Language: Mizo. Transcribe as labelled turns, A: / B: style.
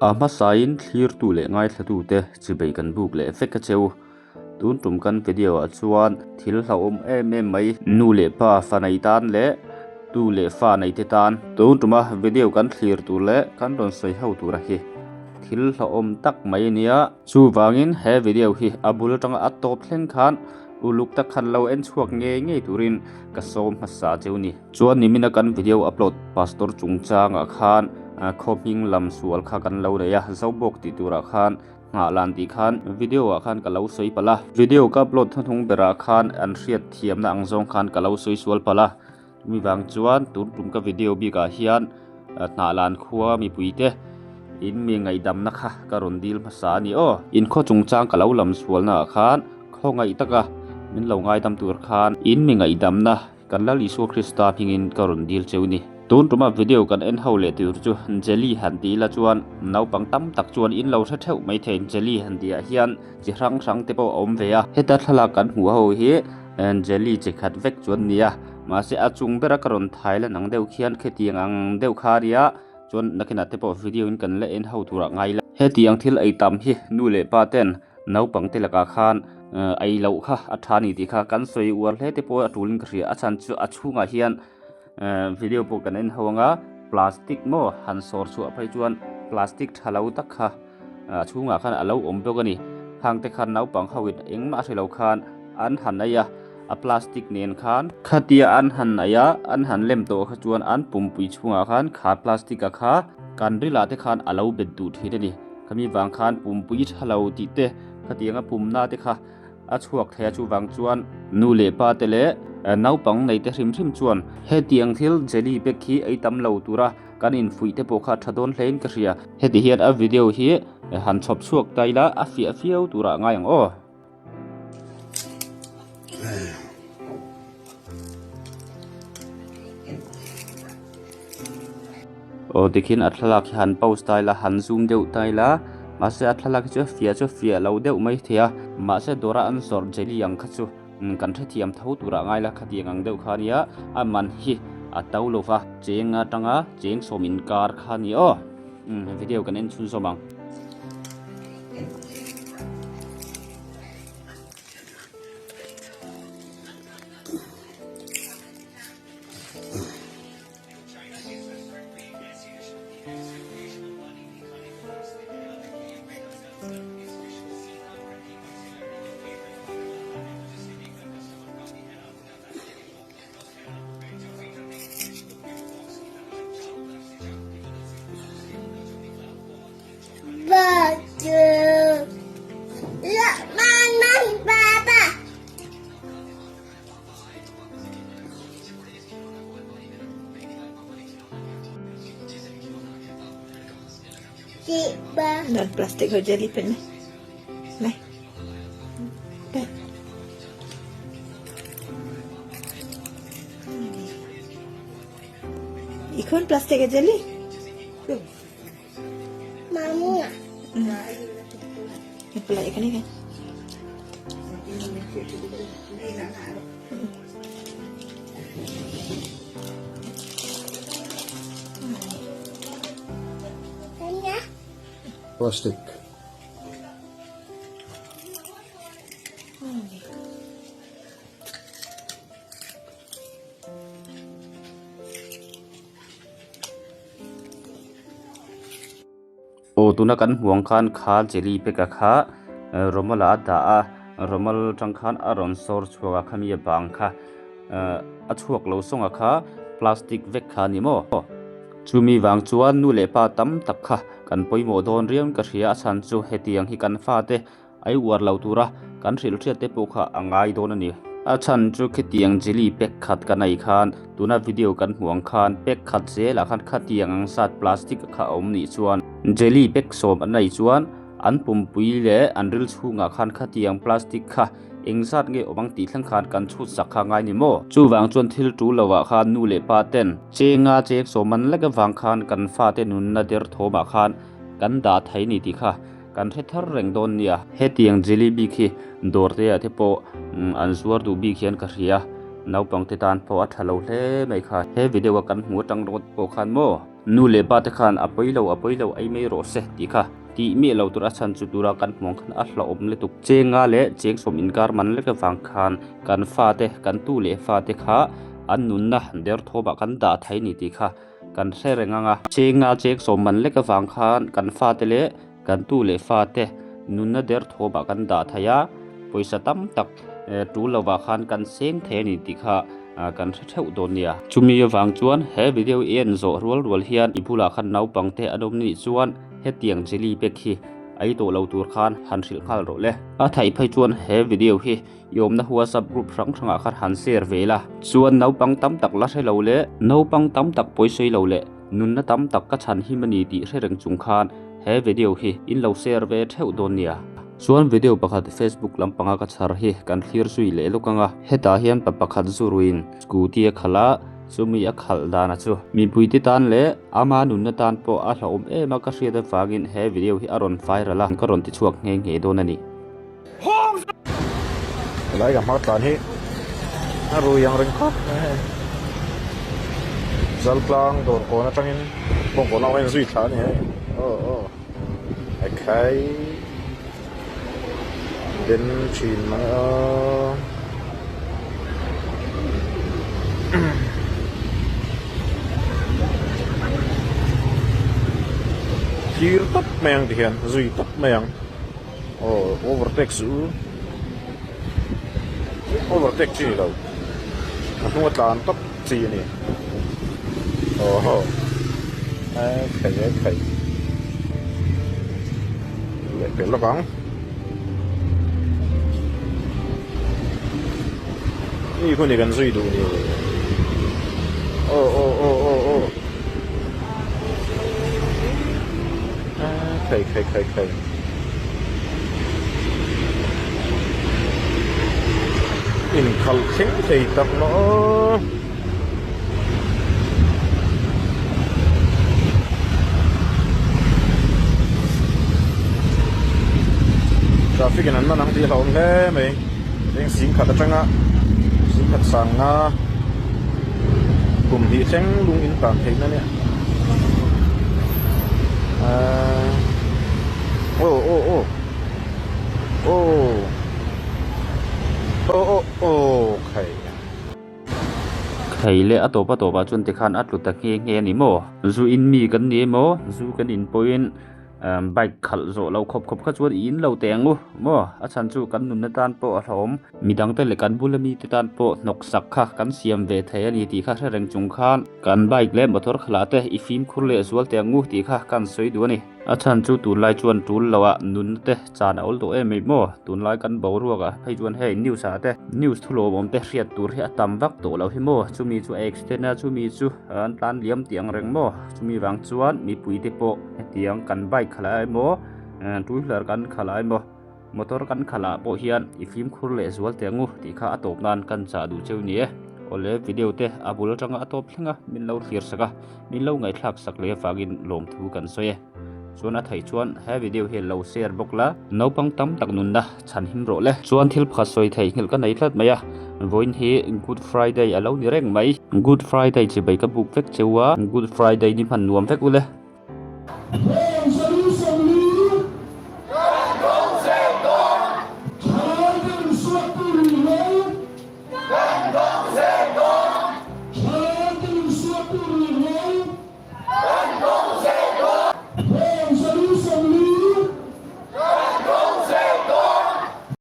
A: A hmasain thlirtu leh ngaithlatute chibei kan buk leh vek a cheu. Tun tum kan video ah chuan thil hlauhawm em em mai nu leh pa fa nei tan leh tu leh fa nei te tan tun tuma video kan thlir tur leh kan rawn sawi ho tur a hi thil hlauhawm tak mai a nia. Chuvangin he video hi a bul atanga a tawp thleng khan uluk tak khan lo en chhuak ngei ngei turin ka sawm hmasa cheu ni. Chuan nimina kan video upload pastor chungchangah khan khaw hming lam sual kha kan lo nei a, Zobawk tih turah khan nghah lan tih khan video ah khan ka lo sawi palh a. Video ka upload hnuhnung berah khan an hriat thiamna ang zawng khan ka lo sawi sual palh a. Mi vang chuan tun tum ka video bikah hian hnah lan khua mipui te in mi ngaihdamna kha ka rawn dil hmasa a ni aw. In khaw chungchang ka lo lam sualna ah khan khawngaih taka min lo ngaidam tur khan in mi ngaihdamna Kan Lal Isua Krista hmingin ka rawn dil cheu ni. Tun tuma video kan en ho leh tur chu Jelly han ti ila chuan naupang tam tak chuan in lo hre theuh mai thei Jelly han tih ah hian chi hrang hrang te pawh a awm ve a. Heta thlalak kan hmuh ho hi Jelly chi khat vek chu an ni a, mahse a chung bera ka rawn thai lan ang deuh khian khetiang ang deuh kha a nia chuan nakinah te pawh video in kan la en ho turah ngai ila. Hetiang thil ei tam hi nu leh pa ten Naupang te lakah khan ei loh kha a tha a ni tih kha kan sawi uar hle te pawh a tulin ka hria a chhan chu a chhungah hian video pawh kan en ho anga plastic maw han sawr chhuah phei chuan plastic tha lo tak kha a chhungah khan a lo awm bawk a ni khang te khan naupang ho in engmah a hre lo khan an han ei a a plastic nen khan khatia an han ei a an han lem tawh kha chuan an pumpui chhungah khan kha plastic a kha kan rilah te khan a lo bet duh thin a ni. Khami vang khan pumpui tha lo tih te khatianga pumna te kha a chhuak thei a chuvang chuan nu leh pa te leh naupang nei te hrim hrim chuan hetiang thil jelly bag hi ei tam lo tura kan infuih te pawh kha tha dawn hlein ka hria. Heti hian a video hi han chhawp chhuak ta ila a fiah viau turah ngai ang aw. Aw tikhin a thlalak hi han post ta ila han zoom deuh ta ila mahse a thlalak hi chu a fiah chu a fiah lo deuh mai thei a mahse dawra an zawrh jelly ang kha chu kan hrethiam tho turah ngai la khatiang ang deuh kha ania a man hi a to lova cheng atanga cheng sawm inkar kha a ni aw video kan en chhunzawm ang.
B: Dan plastik ho jelly pen mai. Mai. Ikon plastik aja li.
C: Mama.
B: Pelak ikan ni kan.
D: Plastic.
A: Aw tuna kan hmuh ang khan kha jelly pack a kha rawmal ah a dah a rawmal atang khan a rawn sawr chhuak a khami a bang kha ehh a chhuak lo sawng a kha plastic vek kha a ni maw chumi vang chuan nu leh pa tam tak kha kan pawimawh dawn riau in ka hria a chhan chu hetiang hi kan fate Ai uar lo tura kan hrilh hriat te pawh kha a ngai dawn a ni. A chhan chu khitiang jelly pack khat kan ei khan tuna video kan hmuh ang khan pack khat zelah khan khatiang ang zat plastic kha a awm nih chuan jelly pack sawm an ei chuan an pumpui leh an ril chhungah khan khatiang plastic kha eng zat nge awm ang tih thleng khan kan chhut sak kha ngai ni maw? Chuvang chuan thil tul lovah khan nu leh pa ten chenga cheng sawm an lek avang khan kan fate nunna derthawmah khan kan dah thei ni tih kha Kan hre thar reng dawn nia. Hetiang jelly bik hi dawr te ah te pawh an zuar duh bik hian ka hria. Naupang te tan pawh a tha lo hle mai kha. He video a kan hmu atang rawt pawh khan maw. Nu leh pa te khan a pawi lo a pawi lo ei mai rawh se tih kha tih miah lo tur a chhan chu tura kan hmuh ang khan a hlauhawm lutuk. Chenga leh chengsawm inkar man lek avang khan kan fate kan tu leh fate kha an nunna derthawmah kan dah thei ni tih kha kan hre reng ang a. Chenga chengsawm man lek avang khan kan fate leh kan tu leh fate nunna derthawmah kan dah thei a, pawisa tam tak tul lovah khan kan seng thei a ni tih kha kan hre theuh dawn nia. Chumi avang chuan he video i en zawh rual rual hian i bulah khan naupang te an awm nih chuan hetiang jelly bag hi ei tawh lo tur khan han hrilh nghal rawh le. A theih phei chuan he video hi i awmna WhatsApp group hrang hrangah khan han share ve la. Chuan naupang tam tak la hre lo leh naupang tam tak pawisawi lo leh nunna tam tak ka chhan him a ni tih hre reng chung khan he video hi in lo share ve theuh dawn nia. Chuan video pakhat Facebook lampanga ka chhar hi kan thlir zui leh lawk ang a. Hetah hian pa pakhat zu ruin scooty a khalh a, chumi a khalh dana chu mipuite tan leh ama nunna tan pawh a hlauhawm em a ka hriat avangin he video hi a rawn viral a, ka rawn ti chhuak nghe nghe dawn a ni.
C: Helai ka hma tlan hi a rui ang reng khawp mai hei. Zaltlang dawr kawn atangin kawngkawn ah a inzui thla a ni hei. Aw aw. Ekhai den thin mai a. Thlir tawp mai ang tihian zui tawp mai ang. Aw overtake suh u. Overtake chi ni lo. A hnung a tlan tawp chi a ni. Aw haw. Ekhai ekhai. Leh pel lawk ang. Mi hun i kan zui duh ni. Aw aw aw aw aw. Khai khai khai khai. Inkhalh thleng thei tak maw aw. Traffic in an man ang tih a hlauhawm hle mai. Eng singkhat atanga singkhat sangna kum hnih thleng lung in tan theihna nia. Ahh aw aw aw aw aw aw aw khai.
A: Thei leh a tawp a tawpah chuan tikhan a tlu ta nghe nghe a ni maw? Zu in mi kan ni emaw zu kan in pawhin bike khalh zawh loh khawp khawp kha chuan i in lo teh ang u maw? A chhan chu kan nunna tan pawh a hlauhawm. Midang te leh kan bula mite tan pawh hnawk sak kha kan siam ve thei a ni tih kha hre reng chung khan kan bike leh motor khalah te i fimkhur leh zual teh ang u tih kha kan sawi duh a ni. A chhan chu tunlai chuan tul lo ah nunna te chan a awl tawh em mai maw? Tunlai kan boruak ah phei chuan hei news ah te news thu lawmawm te hriat tur hi a tam vak tawh lo hi maw? Chumi chu a accident a chumi chu an tlan liam tih ang reng maw? Chumi vang chuan mipui te pawh hetiang kan bike khalh ah emaw two wheeler kan khalh ah emaw motor kan khalh ah pawh hian i fimkhur leh zual teh ang u tih kha a tawp nan kan chah duh cheu ni e. Awle video te a bul atanga a tawp thleng a min lo thlir sak a. Min lo ngaihthlak sak leh avangin lawmthu kan sawi e. Chuan a theih chuan he video hi lo share bawk la. Naupang tam tak nunna chhan him rawh le. Chuan thil pakhat sawi theih nghilh ka nei tlat mai a. Vawiin hi Good Friday a lo ni reng mai. Good Friday chibai ka buk vek cheu a. Good Friday ni hman nuam vek u le.